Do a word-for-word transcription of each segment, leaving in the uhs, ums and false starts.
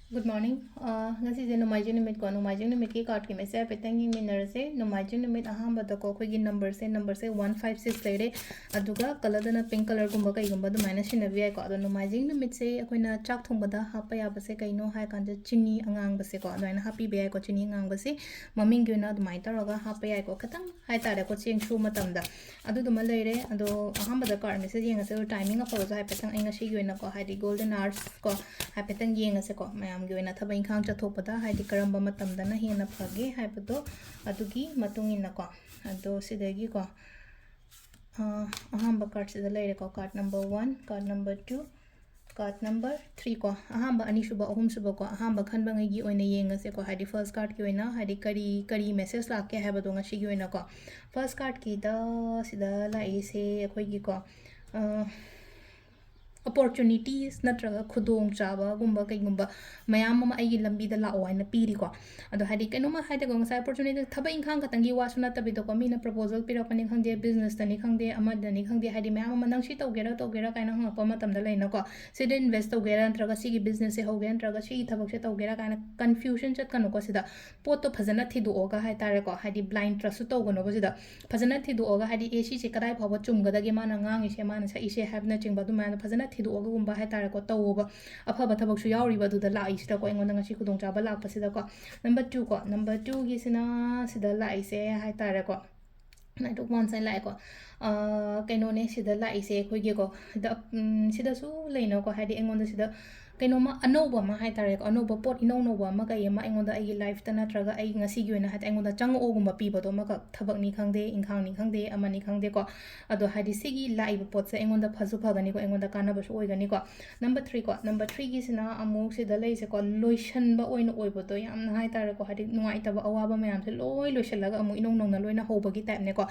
Good morning. ꯑ, ꯉꯁꯤꯁꯦ ꯅꯣꯡꯃꯥꯏꯖꯤꯡ ꯅꯨꯃꯤꯠꯀꯣ, ꯅꯣꯡꯃꯥꯏꯖꯤꯡ ꯅꯨꯃꯤꯠꯀꯤ cardꯀꯤ ꯃꯦꯁꯦꯖ ꯍꯥꯏꯐꯦꯠꯇꯪ ꯌꯦꯡꯃꯤꯟꯅꯔꯁꯦ꯫ ꯅꯣꯡꯃꯥꯏꯖꯤꯡ ꯅꯨꯃꯤꯠ ꯑꯍꯥꯟꯕꯗꯀꯣ, ꯑꯩꯈꯣꯏꯒꯤ numberꯁꯦ, numberꯁꯦ one five six ꯂꯩꯔꯦ, ꯑꯗꯨꯒ colourꯗꯅ pink colourꯒꯨꯝꯕ ꯀꯩꯒꯨꯝꯕ ꯑꯗꯨꯃꯥꯏꯅ ꯁꯤꯖꯤꯟꯅꯕ ꯌꯥꯏꯀꯣ꯫ ꯑꯗꯣ ꯅꯣꯡꯃꯥꯏꯖꯤꯡ ꯅꯨꯃꯤꯠꯁꯦ ꯑꯩꯈꯣꯏꯅ ꯆꯥꯛ ꯊꯣꯡꯕꯗ ꯍꯥꯞꯄ ꯌꯥꯕꯁꯦ ꯀꯩꯅꯣ ꯍꯥꯏꯔꯀꯥꯟꯗ ꯆꯤꯅꯤ ꯑꯉꯥꯡꯕꯁꯦꯀꯣ, ꯑꯗꯨꯃꯥꯏꯅ ꯍꯥꯞꯄꯤꯕ ꯌꯥꯏꯀꯣ꯫ ꯆꯤꯅꯤ ꯑꯉꯥꯡꯕꯁꯦ ꯃꯃꯤꯡꯒꯤ ꯑꯣꯏꯅ ꯑꯗꯨꯃꯥꯏꯅ ꯇꯧꯔꯒ ꯍꯥꯞꯄ ꯌꯥꯏꯀꯣ, ꯈꯤꯇꯪ ꯍꯥꯏꯇꯥꯔꯦꯀꯣ, ꯆꯦꯡ ꯁꯨꯕ ꯃꯇꯝꯗ꯫ ꯑꯗꯨꯗꯨꯃ ꯂꯩꯔꯦ꯫ ꯑꯗꯣ ꯑꯍꯥꯟꯕꯗ card message ꯌꯦꯡꯉꯁꯦ, ꯑꯗꯣ timing ꯑꯐꯕꯁꯨ ꯍꯥꯏꯐꯦꯠꯇꯪ ꯑꯩ ꯉꯁꯤꯒꯤ ꯑꯣꯏꯅꯀꯣ, ꯍꯥꯏꯗꯤ golden hours ꯀꯣ, ꯍꯥꯏꯐꯦꯠꯇꯪ ꯌꯦꯡꯉꯁꯦꯀꯣ, ꯃꯌꯥꯝꯒꯤ ꯑꯣꯏꯅ ꯊꯕꯛ ꯏꯪꯈꯥꯡ ꯆꯠꯊꯣꯛꯄꯗ ꯍꯥꯏꯗꯤ ꯀꯔꯝꯕ ꯃꯇꯝꯗꯅ ꯍꯦꯟꯅ ꯐꯒꯦ ꯍꯥꯏꯕꯗꯣ, ꯑꯗꯨꯒꯤ ꯃꯇꯨꯡ ꯏꯟꯅꯀꯣ꯫ ꯑꯗꯣ ꯁꯤꯗꯒꯤꯀꯣ, ꯑ, ꯑꯍꯥꯟꯕ cardꯁꯤꯗ ꯂꯩꯔꯦꯀꯣ, card number one, card number two, card number three ꯀꯣ, ꯑꯍꯥꯟꯕ, ꯑꯅꯤꯁꯨꯕ, ꯑꯍꯨꯝꯁꯨꯕ ꯀꯣ, ꯑꯍꯥꯟꯕ ꯈꯟꯕꯉꯩꯒꯤ ꯑꯣꯏꯅ ꯌꯦꯡꯉꯁꯦꯀꯣ, ꯍꯥꯏꯗꯤ first cardꯀꯤ ꯑꯣꯏꯅ, ꯍꯥꯏꯗꯤ ꯀꯔꯤ, ꯀꯔꯤ message ꯂꯥꯛꯀꯦ ꯍꯥꯏꯕꯗꯣ ꯉꯁꯤꯒꯤ ꯑꯣꯏꯅꯀꯣ꯫ First cardꯀꯤꯗ ꯁꯤꯗ ꯂꯥꯛꯏꯁꯦ ꯑꯩꯈꯣꯏꯒꯤꯀꯣ, ꯑ, opportunities ꯅꯠꯇ꯭ꯔꯒ ꯈꯨꯗꯣꯡꯆꯥꯕꯒꯨꯝꯕ ꯀꯩꯒꯨꯝꯕ ꯃꯌꯥꯝ ꯑꯃ ꯑꯩꯒꯤ ꯂꯝꯕꯤꯗ ꯂꯥꯛꯑꯣ ꯍꯥꯏꯅ ꯄꯤꯔꯤꯀꯣ꯫ ꯑꯗꯣ ꯍꯥꯏꯗꯤ ꯀꯩꯅꯣꯝꯃ ꯍꯥꯏꯗꯤꯀꯣ, ꯉꯁꯥꯏ opportunity ꯊꯕꯛ ꯏꯪꯈꯥꯡ ꯈꯛꯇꯪꯒꯤ ꯋꯥꯁꯨ ꯅꯠꯇꯕꯤꯗꯀꯣ, ꯃꯤꯅ proposal ꯄꯤꯔꯛꯄꯅꯤ ꯈꯪꯗꯦ, businessꯇꯅꯤ ꯈꯪꯗꯦ, ꯑꯃꯗꯅꯤ ꯈꯪꯗꯦ, ꯍꯥꯏꯗꯤ ꯃꯌꯥꯝ ꯑꯃ ꯅꯪ ꯁꯤ ꯇꯧꯒꯦꯔꯥ ꯇꯧꯒꯦꯔꯥ ꯀꯥꯏꯅ ꯍꯪꯉꯛꯄ ꯃꯇꯝꯗ ꯂꯩꯅꯀꯣ, ꯁꯤꯗ invest ꯇꯧꯒꯦꯔꯥ ꯅꯠꯇ꯭ꯔꯒ ꯁꯤꯒꯤ businessꯁꯦ ꯍꯧꯒꯦꯔꯥ ꯅꯠꯇ꯭ꯔꯒ ꯁꯤꯒꯤ ꯊꯕꯛꯁꯦ ꯇꯧꯒꯦꯔꯥ ꯀꯥꯏꯅ confusion ꯆꯠꯀꯅꯨꯀꯣ꯫ ꯁꯤꯗ ꯄꯣꯠꯇꯣ ꯐꯖꯅ ꯊꯤꯗꯣꯛꯑꯒ ꯍꯥꯏꯇꯥꯔꯦꯀꯣ, ꯍꯥꯏꯗꯤ blind trustꯁꯨ ꯇꯧꯒꯅꯣꯕ꯫ ꯁꯤꯗ ꯐꯖꯅ ꯊꯤꯗꯣꯛꯑꯒ, ꯍꯥꯏꯗꯤ, ꯑꯦ, ꯁꯤꯁꯦ ꯀꯗꯥꯏ ꯐꯥꯎꯕ ꯆꯨꯝꯒꯗꯒꯦ, ꯃꯥꯅ ꯉꯥꯡꯉꯤꯁꯦ, ꯃꯥꯅ ꯁꯛꯏꯁꯦ ꯍꯥꯏꯕꯅꯆꯤꯡꯕ ꯑꯗꯨꯃꯥꯏꯅ ꯐꯖꯅ ꯊꯤꯗꯣꯛꯑꯒꯨꯝꯕ ꯍꯥꯏꯇꯥꯔꯦꯀꯣ, ꯇꯧꯋꯣꯕ꯫ ꯑꯐꯕ ꯊꯕꯛꯁꯨ ꯌꯥꯎꯔꯤꯕ ꯑꯗꯨꯗ ꯂꯥꯛꯏꯁꯤꯗꯀꯣ, ꯑꯩꯉꯣꯟꯗ ꯉꯁꯤ ꯈꯨꯗꯣꯡꯆꯥꯕ ꯂꯥꯛꯄꯁꯤꯗꯀꯣ꯫ Number two ꯀꯣ, number twoꯒꯤꯁꯤꯅ ꯁꯤꯗ ꯂꯥꯛꯏꯁꯦ ꯍꯥꯏꯇꯥꯔꯦꯀꯣ, Knight of Wands ꯍꯥꯏꯅ ꯂꯥꯛꯑꯦꯀꯣ꯫ ꯑ, ꯀꯩꯅꯣꯅꯦ, ꯁꯤꯗ ꯂꯥꯛꯏꯁꯦ ꯑꯩꯈꯣꯏꯒꯤꯀꯣ, ꯁꯤꯗ, ꯎꯝ, ꯁꯤꯗꯁꯨ ꯂꯩꯅꯀꯣ, ꯍꯥꯏꯗꯤ ꯑꯩꯉꯣꯟꯗ ꯁꯤꯗ ꯀꯩꯅꯣꯝꯃ ꯑꯅꯧꯕ ꯑꯃ ꯍꯥꯏꯇꯥꯔꯦꯀꯣ, ꯑꯅꯧꯕ ꯄꯣꯠ ꯏꯅꯧ ꯅꯧꯕ ꯑꯃ ꯀꯩ ꯑꯃ ꯑꯩꯉꯣꯟꯗ ꯑꯩꯒꯤ lifeꯇ ꯅꯠꯇ꯭ꯔꯒ ꯑꯩ ꯉꯁꯤꯒꯤ ꯑꯣꯏꯅ ꯍꯥꯏꯗꯤ ꯑꯩꯉꯣꯟꯗ ꯆꯪꯉꯛꯑꯣꯒꯨꯝꯕ ꯄꯤꯕꯗꯣ ꯑꯃꯈꯛ, ꯊꯕꯛꯅꯤ ꯈꯪꯗꯦ, ꯏꯪꯈꯥꯡꯅꯤ ꯈꯪꯗꯦ, ꯑꯃꯅꯤ ꯈꯪꯗꯦꯀꯣ꯫ ꯑꯗꯣ ꯍꯥꯏꯗꯤ ꯁꯤꯒꯤ ꯂꯥꯛꯏꯕ ꯄꯣꯠꯁꯦ ꯑꯩꯉꯣꯟꯗ ꯐꯁꯨ ꯐꯒꯅꯤꯀꯣ, ꯑꯩꯉꯣꯟꯗ ꯀꯥꯟꯅꯕꯁꯨ ꯑꯣꯏꯒꯅꯤꯀꯣ꯫ Number three ꯀꯣ, number threeꯒꯤꯁꯤꯅ ꯑꯃꯨꯛ ꯁꯤꯗ ꯂꯩꯁꯦꯀꯣ, ꯂꯣꯏꯁꯟꯕ ꯑꯣꯏꯅ ꯑꯣꯏꯕꯗꯣ, ꯌꯥꯝꯅ ꯍꯥꯏꯇꯥꯔꯦꯀꯣ, ꯍꯥꯏꯗꯤ ꯅꯨꯡꯉꯥꯏꯇꯕ ꯑꯋꯥꯕ ꯃꯌꯥꯝꯁꯦ ꯂꯣꯏ ꯂꯣꯏꯁꯜꯂꯒ ꯑꯃꯨꯛ ꯏꯅꯧ ꯅꯧꯅ ꯂꯣꯏꯅ ꯍꯧꯕꯒꯤ typeꯅꯦꯀꯣ꯫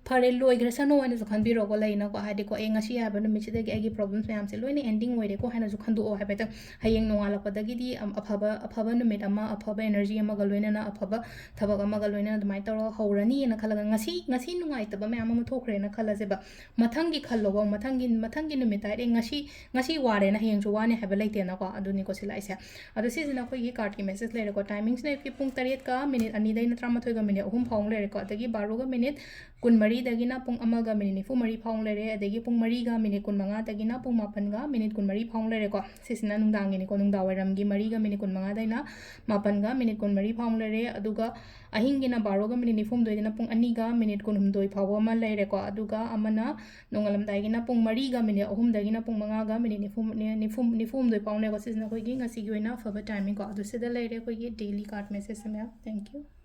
ꯐꯔꯦ, ꯂꯣꯏꯈ꯭ꯔꯁꯅꯨ꯫ ꯑꯣꯏꯅꯁꯨ ꯈꯟꯕꯤꯔꯣꯀꯣ, ꯂꯩꯅꯀꯣ, ꯍꯥꯏꯗꯤꯀꯣ, ꯑꯦ, ꯉꯁꯤ ꯍꯥꯏꯕ ꯅꯨꯃꯤꯠꯁꯤꯗꯒꯤ ꯑꯩꯒꯤ problems ꯃꯌꯥꯝꯁꯦ ꯂꯣꯏꯅ ending ꯑꯣꯏꯔꯦꯀꯣ ꯍꯥꯏꯅꯁꯨ ꯈꯟꯗꯣꯛꯑꯣ ꯍꯥꯏꯐꯦꯠꯇꯪ꯫ ꯍꯌꯦꯡ ꯅꯣꯡꯉꯥꯜꯂꯛꯄꯗꯒꯤꯗꯤ ꯑꯝ-, ꯑꯐꯕ, ꯑꯐꯕ ꯅꯨꯃꯤꯠ ꯑꯃ, ꯑꯐꯕ energy ꯑꯃꯒ ꯂꯣꯏꯅꯅ, ꯑꯐꯕ ꯊꯕꯛ ꯑꯃꯒ ꯂꯣꯏꯅꯅ ꯑꯗꯨꯃꯥꯏꯅ ꯇꯧꯔꯒ ꯍꯧꯔꯅꯤꯅ ꯈꯜꯂꯒ, ꯉꯁꯤ, ꯉꯁꯤ ꯅꯨꯡꯉꯥꯏꯇꯕ ꯃꯌꯥꯝ ꯑꯃ ꯊꯣꯛꯈ꯭ꯔꯦꯅ ꯈꯜꯂꯁꯦꯕ, ꯃꯊꯪꯒꯤ ꯈꯜꯂꯣꯕ, ꯃꯊꯪꯒꯤ, ꯃꯊꯪꯒꯤ ꯅꯨꯃꯤꯠꯇ ꯍꯥꯏꯗꯤ ꯉꯁꯤ, ꯉꯁꯤ ꯋꯥꯔꯦꯅ ꯍꯌꯦꯡꯁꯨ ꯋꯥꯅꯤ ꯍꯥꯏꯕ ꯂꯩꯇꯦꯅꯀꯣ꯫ ꯑꯗꯨꯅꯤꯀꯣ ꯁꯤ ꯂꯥꯛꯏꯁꯦ꯫ ꯑꯗꯣ ꯁꯤꯁꯤꯅ ꯑꯩꯈꯣꯏꯒꯤ cardꯀꯤ message ꯂꯩꯔꯦꯀꯣ꯫ Timingꯁꯤꯅ ꯑꯌꯨꯛꯀꯤ ꯄꯨꯡ ꯇꯔꯦꯠꯀ minute ꯑꯅꯤꯗꯩꯅ ꯇꯔꯥꯃꯥꯊꯣꯏꯒ minute ꯑꯍꯨꯝ ꯐꯥꯎ ꯂꯩꯔꯦꯀꯣ꯫ ꯑꯗꯒꯤ ꯕꯥꯔꯣꯒ minute ꯀꯨꯟꯃꯔꯤꯗꯒꯤꯅ ꯄꯨꯡ ꯑꯃꯒ minute ꯅꯤꯐꯨ ꯃꯔꯤ ꯐꯥꯎ ꯂꯩꯔꯦ꯫ ꯑꯗꯒꯤ ꯄꯨꯡ ꯃꯔꯤꯒ minute ꯀꯨꯟꯃꯉꯥꯗꯒꯤꯅ ꯄꯨꯡ ꯃꯥꯄꯟꯒ minute ꯀꯨꯟꯃꯔꯤ ꯐꯥꯎ ꯂꯩꯔꯦꯀꯣ꯫ ꯁꯤꯁꯤꯅ ꯅꯨꯡꯗꯥꯡꯒꯤꯅꯤꯀꯣ, ꯅꯨꯡꯗꯥꯡ ꯋꯥꯏꯔꯝꯒꯤ ꯃꯔꯤꯒ minute ꯀꯨꯟꯃꯉꯥꯗꯩꯅ ꯃꯥꯄꯟꯒ minute ꯀꯨꯟꯃꯔꯤ ꯐꯥꯎ ꯂꯩꯔꯦ꯫ ꯑꯗꯨꯒ ꯑꯍꯤꯡꯒꯤꯅ ꯕꯥꯔꯣꯒ minute ꯅꯤꯐꯨ ꯍꯨꯝꯗꯣꯏꯗꯩꯅ ꯄꯨꯡ ꯑꯅꯤꯒ minute ꯀꯨꯟꯍꯨꯝꯗꯣꯏ ꯐꯥꯎꯕ ꯑꯃ ꯂꯩꯔꯦꯀꯣ꯫ ꯑꯗꯨꯒ ꯑꯃꯅ ꯅꯣꯡꯉꯥꯜꯂꯝꯗꯥꯏꯒꯤꯅ ꯄꯨꯡ ꯃꯔꯤꯒ minute ꯑꯍꯨꯝꯗꯒꯤꯅ ꯄꯨꯡ ꯃꯉꯥꯒ minute ꯅꯤꯐꯨ, ꯅꯤꯐꯨ, ꯅꯤꯐꯨ ꯍꯨꯝꯗꯣꯏ ꯐꯥꯎꯅꯦꯀꯣ꯫ ꯁꯤꯁꯤꯅ ꯑꯩꯈꯣꯏꯒꯤ ꯉꯁꯤꯒꯤ ꯑꯣꯏꯅ ꯑꯐꯕ timingꯀꯣ꯫ ꯑꯗꯨ ꯁꯤꯗ ꯂꯩꯔꯦ ꯑꯩꯈꯣꯏꯒꯤ daily card message ꯃꯌꯥꯝ꯫ Thank you꯫